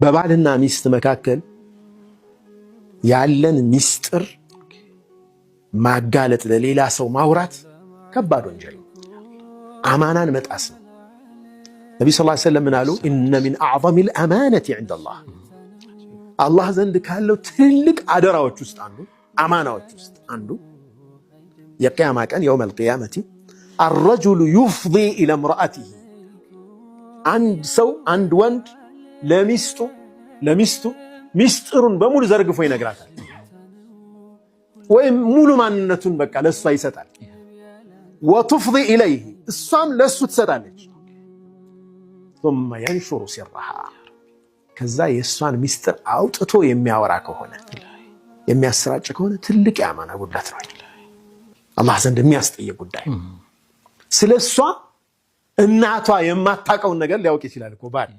በባልና ሚስት መካከል ያለን ሚስጥር ማጋለጥ፣ ለሌላ ሰው ማውራት ከባድ ወንጀል ነው። አማናን መጣስ ነው። ነቢ ስ ሰለም ምን አሉ? إن من أعظم الأمانة عند الله፣ አላህ ዘንድ ካለው ትልቅ አደራዎች ውስጥ አንዱ፣ አማናዎች ውስጥ አንዱ የቅያማ ቀን يوم القيامة الرجل يفضي إلى امرأته፣ አንድ ሰው፣ አንድ ወንድ ለሚስቱ ሚስጥሩን በሙሉ ዘርግፎ ይነግራታል፣ ወይም ሙሉ ማንነቱን በቃ ለእሷ ይሰጣል። وتفضي إليه፣ እሷም ለእሱ ትሰጣለች። ثم ينشر سرها፣ ከዛ የእሷን ሚስጥር አውጥቶ የሚያወራ ከሆነ፣ የሚያሰራጭ ከሆነ ትልቅ የአማና ጉድለት ነው። አላህ ዘንድ የሚያስጠይቅ ጉዳይ። ስለ እሷ እናቷ የማታውቀውን ነገር ሊያውቅ ይችላል እኮ ባል።